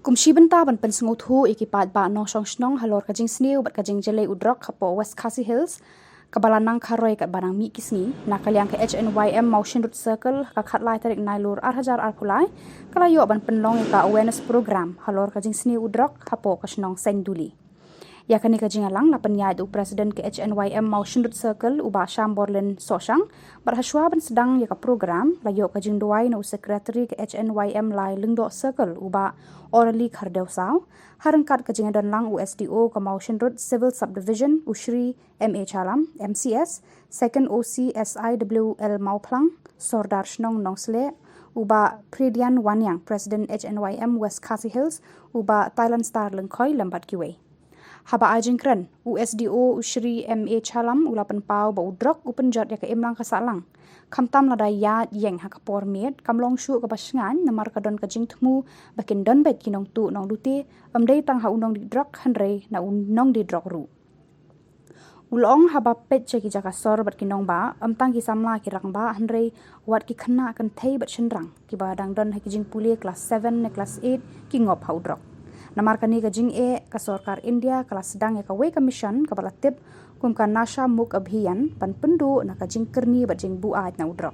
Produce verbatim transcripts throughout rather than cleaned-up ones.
Kum shi bynta ban pynsngewthuh ïa ki paidbah nongshong shnong halor ka jingsniew bad ka jingjyllei u drok hapoh West Khasi Hills, kaba la nang kharoi katba nang mih ki sngi, na ka liang ka H N Y M Mawshynrut Circle, ha ka khatlai tarik Nailur arhajar arphew lai, ka la ïoh ban pynlong ïa ka awareness program halor ka jingsniew u drok hapoh ka shnong Saiñduli. Ïa kane ka jingïalang la pynïaid da u President ka H N Y M Mawshynrut Circle, u Bah Shyamborlin Sohshang, bad hashwa ban sdang ïa ka program, la ïoh ka jingduwai na u Secretary ka H N Y M Lai Lyngdoh Circle, u Bah Orally Khardew Saw, ha ryngkat ka jingïadonlang u S D O ka Mawshynrut Civil Subdivision, u Shri M A Chalam, M C S, Second O C S I W L Mawphlang, Sordar Shnong Nongsleh, u Bah Predian Wanniang, President H N Y M West Khasi Hills, u Bah Thailand Star Lyngkhoi lem bad kiwei. Haba ai jingkren, u S D O u Shri M A Chalam u la pynpaw ba u drok u pynjot ïa ka imlang ka sahlang. Khamtam lada ïaid ïeng ha ka por miet, kam long shuh kaba shngaiñ namar ka don ka jingthmu ba kin don beit ki nongtuh nonglute, ym dei tang ha u nongdie drok hynrei na u nongdie drok ruh. U la ong haba peit sha ki jaka sor bad ki nongbah, ym tang ki samla ki rangbah hynrei wat ki khynnah kynthei bad shynrang kiba dang don ha ki jingpule klas seven ne klas eight ki ngop ha u drok. Namar kane ka jingeh, ka sorkar India ka la sdang ïa kawei ka mission kaba la tip kum ka Nasha Mukt Abhiyan ban pynduh na ka jingkyrni bad jingbuaid na u drok.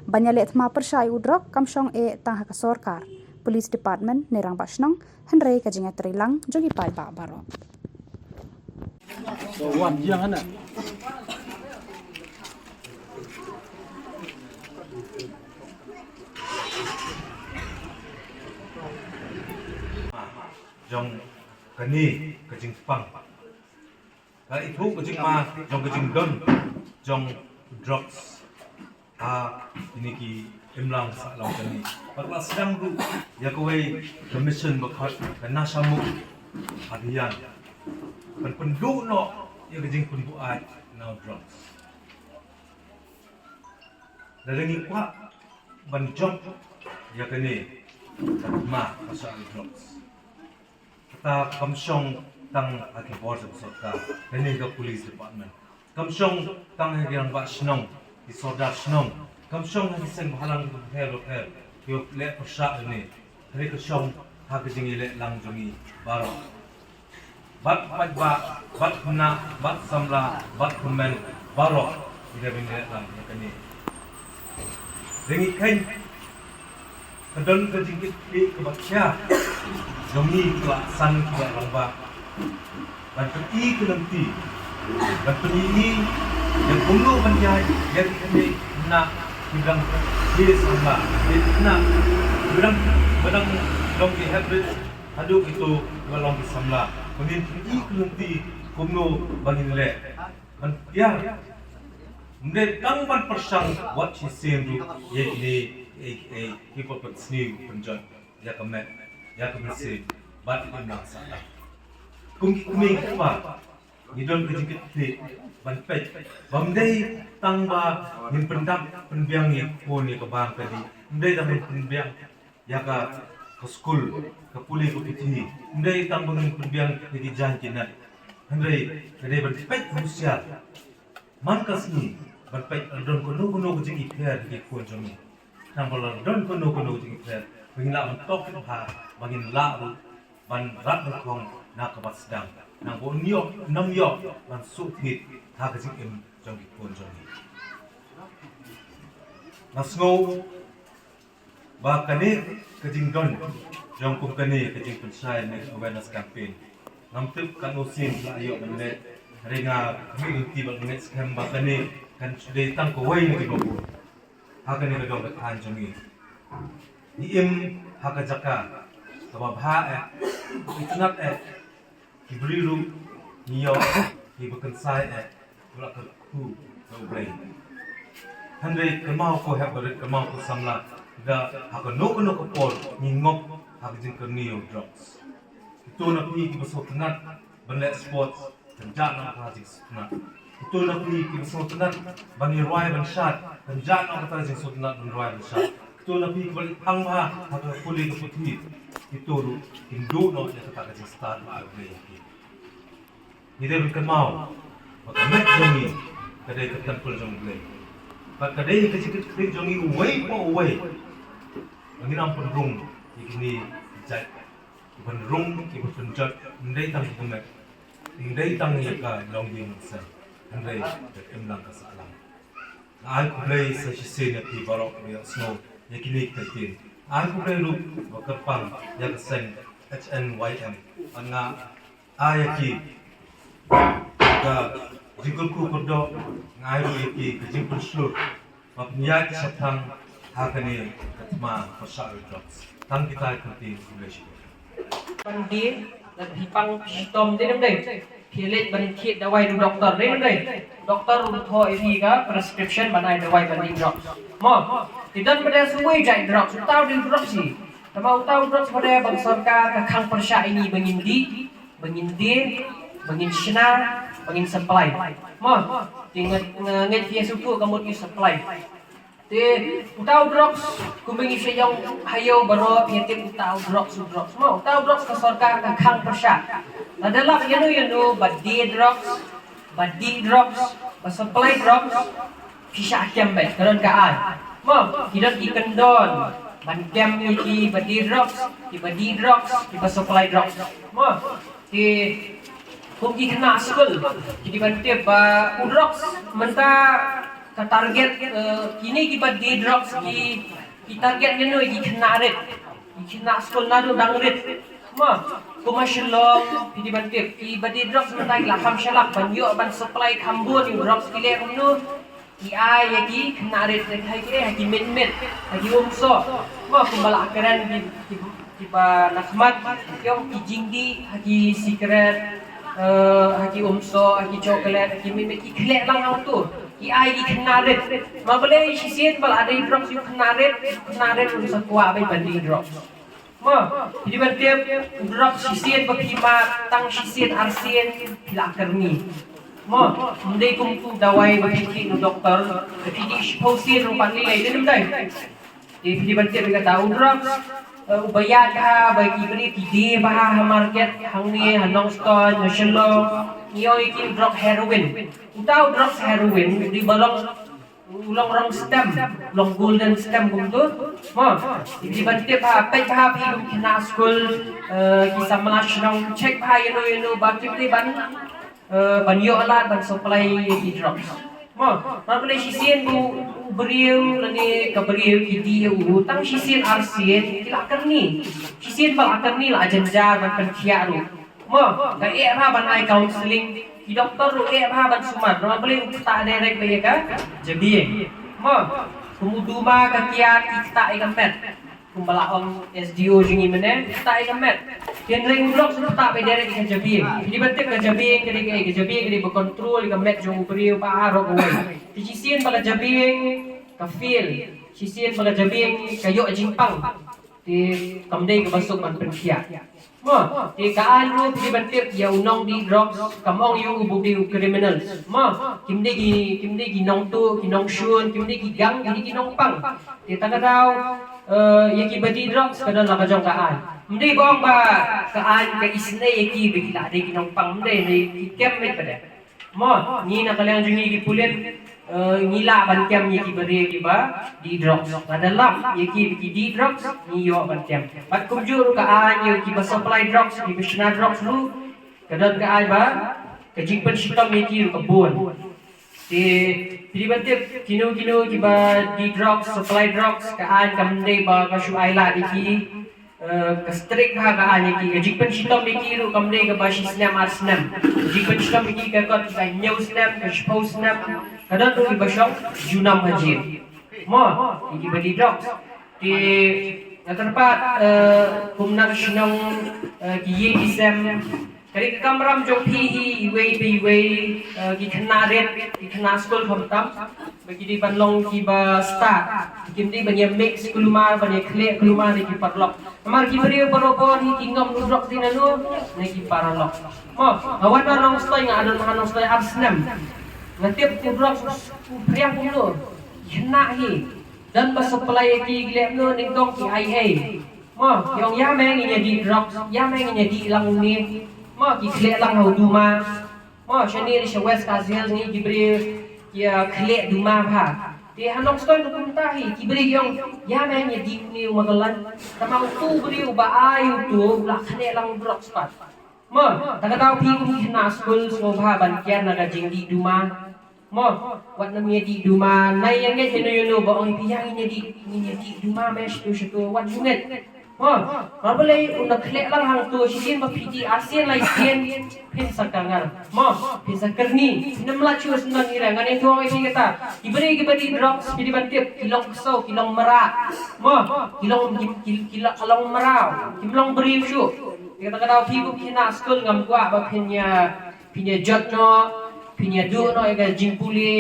Ban ïaleh thma pyrshah ïa u drok kam shong eh tang ha ka sorkar, police department ne rangbah shnong, hynrei ka jingïatreilang jong ki paidbah baroh. Jong kane ka jingpang, ka ithuh ka jingma jong ka jingdon jong drugs ha kine ki imlang sahlang kane. Bad la sdang ruh ïa kawei ka mission ba khot ka Nasha Mukt Abhiyan, ban pynduh noh ïa ka jingpynbuaid na u drugs. Lada ngi kwah ban jop ïa kane ka thma ka sha drugs, kata kam shong tang ha ki bor jong sorkar, kane ka police department. Kam shong tang ha ki rangbah shnong, ki sordar shnong. Kam shong ha ki seng bhalang bapher bapher kiba leh pyrshah ïa kane. Hynrei ka shong ha ka jingïaleh lang jong ngi baroh. Bad paidbah, bad khynnah, bad samla, bad kyrmen baroh, ngi dei ban ïaleh lang ïa kane. Te ngi kheiñ ka don ka jingkitkhlieh kaba khia jong ngi ki la san ki la rangbah ban pyni ka lynti, ban pyni ïa kumno ban ïaid ïa ki khynnah, khynnah kiba dang dei samla, ki khynnah kiba dang, kiba dang long ki hep rit haduh kito kiba long ki samla. Ba ngin pyni ka lynti kumno ba ngin leh ban tiar. Ym dei tang ban pyrshang wat shisien ruh ïa kine, eh, eh, kiba pynsniew pynjot ïa ka met, ïa ka mynsiem bad ïa ka imlang sahlang. Kum ki kmie ki kpa, ngi don ka jingkitkhlieh ban peit ba ym dei tang ba ngin pyndap pynbiang ïa ka khun ïa ka bam ka dih, ym dei tang ban pynbiang ïa ka, ka skul, ka pule ka puthi, ym dei tang ba ngin pynbiang ïa ki jaiñ ki nat. Hynrei ka dei ban peit husiar man ka sngi, ban peit lada don kano kano ka jingipher ha ki khun jong ngi. Namar lada don kano kano ka jingipher, ba ngin lah ban tok bha, ba ngin lah ruh ban rat ban khong na kaba sdang. Namar ba un ïoh, un ym ïoh ban suk thit ha ka jingim jong ki khun jong ngi. Nga sngew ba kane ka jingdon jong kum kane ka jingpynshai ne awareness campaign, ngam tip katno sien la ïoh ban leh, hynrei nga mih lynti bad nga ngeit skhem ba kane kan shu dei tang kawei na kiba bun ha kane ka dong ka thaiñ jong ngi. Ngi im ha ka jaka kaba bha eh, itynnad eh, ki briew ruh ngi ïoh kiba kynsai eh, ba la kyrkhu da U Blei. Hynrei kynmaw ko hep barit, kynmaw ko samla, da ha kano kano ka por ngi ngop ha ka jingkyrni ïa u drugs. Kito na phi kiba sngewtynnad ban leh sports, kynjah noh kata ka jingsngewtynnad. Kito na phi kiba sngewtynnad ban ïa rwai ban shad, kynjah noh kata ka jingsngewtynnad ban rwai ban shad. Kito na phi kiba leit phang bha ha ka pule ka puthi, kito ruh kin duh noh ïa kata ka jingstad ba ai U Blei ïa ki. Ngi dei ban kynmaw ba ka met jong ngi ka dei ka templ jong U Blei. Bad ka dei ka jingkitkhlieh jong ngi uwei pa uwei ba ngin ym pynrung ïa kine ki jait Ban rung ki ba pynjot, ym dei tang ki met, ym dei tang ïa ka longïing sel, hynrei ka imlang ka sahlang. Nga ai khublei sa shisien ïa phi baroh ba ïohsngew ïa kine ki ktien. Nga ai khublei ruh ba kyrpang ïa ka seng H N Y M. Bad nga ai ïa ki ka jingkyrkhu kyrdoh, nga ai ruh ïa ki ka jingpynshlur ba pynïaid shaphrang ha kane ka thma pyrshah ïa drugs. Tang kita ki ktien, khublei shibun. Ban die, lada phi pang phi shitom, dei ne ym dei? Phi leit ban thied dawai da u doktor, dei ne ym dei? Doktor un thoh ïa phi ka prescription ban ai dawai ban die drugs. Mo, te don pat de sa kawei jait drugs, uta u dei drugs hi. Tangba uta u drugs pat de ba ka sorkar ka khang pyrshah ïa ngi ba ngin die, ba ngin die, ba ngin shna, ba ngin supply. Mo, te nga, nga ngeit phi sngewthuh ka mut ïa supply. Te uta u drugs, kumba ngi shah ïoh ha ïew baroh, phi tip uta u drugs, u drugs. Mo, uta u drugs ka sorkar ka khang pyrshah. Lada lap ïano ïano ba die drugs, ba die drugs, ba supply drugs, phi shah kem beit, ka don ka aiñ. Mo, ki don ki kyndon ban kem ïa ki ba die drugs, ki ba die drugs, ki ba supply drugs. Mo, ki, kum ki khynnah skul, ki dei ban tip ba u drugs mynta ka target, eh, kine ki ba die drugs ki, ki target ïano, ki khynnah rit, ki khynnah skul naduh dang rit. Mo, kum ha Shillong, ki dei ban tip, ki ba die drugs mynta ki la kham shalak ban ïoh ban supply kham bun ïa u drugs, ki leh kumno? Ki ai ïa ki khynnah rit, ha ki, ha ki mynmiet, ha ki umsoh. Mo, kumba la kren ki, ki, kiba na khmat, ki ong ki jingdih ha ki sikret, eh, ha ki umsoh, ha ki chocolate, ha ki mynmiet, ki khleh lang hangto. Ki ai ki khynnah rit. Ma balei shisien ba la die drugs ïa u khynnah rit, u khynnah rit un sa kwah beit ban die drugs. Mo, phi dei ban tip, u drugs shisien ba phi mad, tang shisien arsien phi la kyrni. Mo, ym dei kum u dawai ba phi thied na u doktor, ba phi die shiphew sien ruh pat lei lei, dei ne ym dei? Te phi dei ban tip ïa kata u drugs, eh, uba ïaid bha, ba ki briew ki die bha ha market, hangne ha Nongstoiñ, ha Shillong, ngi ong ïa ki u drug heroin. Uta u drugs heroin u dei ba long u long rong stem, u long golden stem kumto. Mo, phi dei ban tip bha, peit bha phi kum khynnah skul, eh, ki samla shnong, check bha ïano ïano ba kim dei ban, eh, ban ïoh lad ban supply ïa ki drugs. Mo, ma balei shisien ba u briew lane ka briew ki die ïa u, tang shisien arsien ki la kyrni. Shisien ba la kyrni la jynjar ban pynkhiah ruh. Mo, ka eh bha ban ai counselling, ki doktor ruh eh bha ban sumar, namar balei u ktah direct beit ïa ka jabieng. Mo, kum u duma ka kiad ki ktah ïa ka met. Kumba la ong S D O jong ngi mynne, ktah ïa ka met. Hynrei u drugs u ktah beit direct ïa ka jabieng. Phi dei ban tip ka jabieng ka dei kaei, ka jabieng ka dei ba control ïa ka met jong u briew baroh kawei. Te shisien ba ka jabieng ka fail, shisien ba ka jabieng ka ïoh jingpang, te kam dei kaba suk ban pynkhiah. Mo, te ka aiñ ruh phi dei ban tip ïa u nongdie drugs, kam ong ïa u ba u dei u criminal. Mo, kim dei ki, kim dei ki nongtuh, ki nongshun, kim dei ki gang, ki dei ki nongpang. Te tang ka daw, eh, ïa ki ba die drugs ka don la ka jong ka aiñ. Ym dei ba ong ba ka aiñ ka isynei ïa ki ba ki la dei ki nongpang, ym dei, ym dei, ki kem beit pat de. Mo, ngi na ka liang jong ngi ki pulit, eh, ngi lah ban kem ïa ki briew kiba die drugs. Lada lap ïa ki ba ki die drugs, ngi ïoh ban kem. Bad kumjuh ruh ka aiñ ïa kiba supply drugs, kiba shna drugs ruh, ka don ka aiñ ba ka jingpynshitom ïa ki ruh ka bun. Te phi dei ban tip, kino kino kiba die drugs, supply drugs, ka aiñ kam dei ba ka shu ai lad ïa ki. Eh, ka strict bha ka aiñ ïa ki, ka jingpynshitom ïa ki ruh kam dei kaba shi snem ar snem. Ka jingpynshitom ïa ki ka kot kiba hynñiew snem, ka shiphew snem, ka don ruh kiba shong junom ha jel. Mo, ïa kiba die drugs. Te nga kyrpad, eh, kum na ka shnong, eh, ki ïing ki sem, ka dei ka kamram jong phi hi iwei pa iwei, eh, ki khynnah rit, ki khynnah skul khamtam. Ba ki dei ban long kiba stad. Kim dei ban ïa mix kulmar, ban ïa khleh kulmar ïa ki paralok. Namar ki briew baroh bor hi ki ngam u drugs dei nano, na ki paralok. Mo, nga wan na Nongstoiñ, nga don ha Nongstoiñ ar snem. Nga tip u drugs u phriang kumno. Ki khynnah hi. Don ba supply ïa ki, ki leh kumno, nyngkong ki ai ei. Mo, ki ong ïa me ngin ïa die drugs, ïa me ngin ïa die lang une. Mo, ki khleh lang ha u duma. Mo, shane lei sha West Khasi Hills ngi ki briew ki, ah, khleh duma bha. Te ha Nongstoiñ ruh kumta hi, ki briew ki ong, ïa me ïa dih une u Magellan. Tangba utu u briew uba ai utu u la khleh lang u drugs pat. Mo, ta ka daw phi kum ki khynnah skul sngewbha ban kiar na ka jingdih duma. Mo, wat nym ïa dih duma, nai ïa ngeit ïa no ïa no ba ong ïa phi ïa ngin ïa dih, ngin ïa dih duma me shatu shatu, wat nym ngeit. Mo, ba balei u na khleh lang hangto, shiteng ba phi dih arsien laisien, phin sa kangar. Mo, phin sa kyrni, phin ym lah shuh shuh nang ira, ngan ïathuh ïa phi kata. Ki briew kiba dih drugs, phi dei ban tip, ki long ksew, ki long mrad. Mo, ki long, ki, ki, ki long mraw, kim long briew shuh. Te kata ka daw phi kum ki khynnah skul ngam kwah ba phin ïa, phin ïa jot noh, phin ïa duh noh ïa ka jingpule,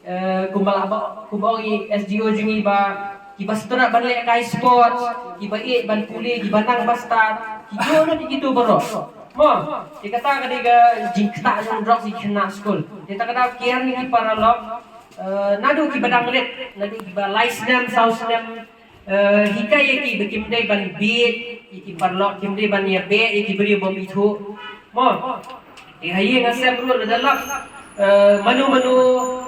eh, kumba lah ba, kumba ong i S D O jong ngi ba, kiba sngewtynnat ban lehkai sports, kiba ïeit ban pule, kiba nang ba stad, ki duh noh ïa kito baroh. Mo, te kata ka dei ka jingktah jong drugs ïa ki khynnah skul. Te kata ka daw kiar ïa ki paralok, eh, naduh kiba dang rit, naduh kiba lai snem, saw snem, eh, hikai ïa ki ba kim dei ban bieit ïa ki paralok, kim dei ban ïa beh ïa ki briew bym ithuh. Mo, te ha ïing ha sem ruh lada lap, eh, mano mano,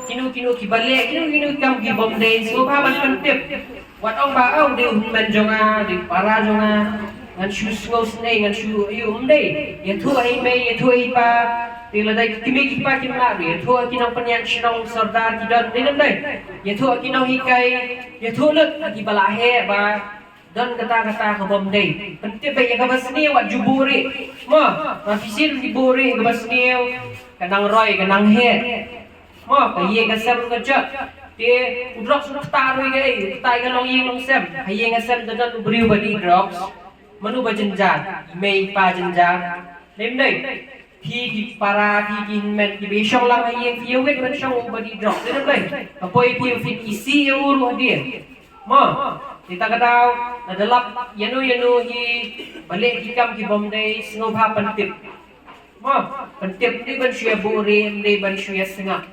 kino kino kiba leh kino kino ki kam ki bym dei, sngewbha ban pyntip. Wat ong ba, oh, dei u hynmen jong nga, dei u para jong nga, ngan shu sngewsynei, ngan shu ïa, ym dei. Ïathuh ha i mei, ïathuh ha i pa. Te lada ki kmie ki kpa kim lah ruh, ïathuh ha ki nongpynïaid shnong sordar ki don, dei ne ym dei? Ïathuh ha ki nonghikai, ïathuh lut ha kiba la heh ba don kata kata ka bym dei. Pyntip beit ïa kaba sniew, wat ju buhrieh. Mo, ba phi sngewsih ju buhrieh ïa kaba sniew, ka nang roi ka nang heh. Mo, ka ïing ka sem ruh ka jot. Te u drugs u ktah ruh ïa kaei, u ktah ïa ka longïing longsem. Ha ïing ha sem da don u briew ba dih drugs, mano ba jynjar? I mei i pa jynjar. Dei ym dei? Phi ki para, phi ki hynmen, kiba ïa shong lang ha ïing, phi ïa wit ban shong u ba dih drugs, dei ym dei? Ka poi phi, phi isih ïa u ruh hadien. Mo, te kata ka daw, lada lap ïa no ïa no hi ba leh ki kam ki bym dei, sngewbha pyntip. Mo, pyntip, ym dei ban shu ïa buhrieh, ym dei ban shu ïa sngap.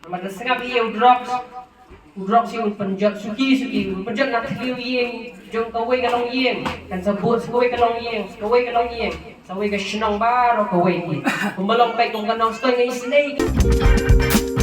Namar lada sngap ïa u drugs, u drugs hi un pynjot suki suki, un pynjot na thliew ïing jong kawei ka longïing, kan sa bud sa kawei ka longïing, sa kawei ka longïing, sa kawei ka shnong baroh kawei hi. Kumba long beit kum ka Nongstoiñ, nga isynei.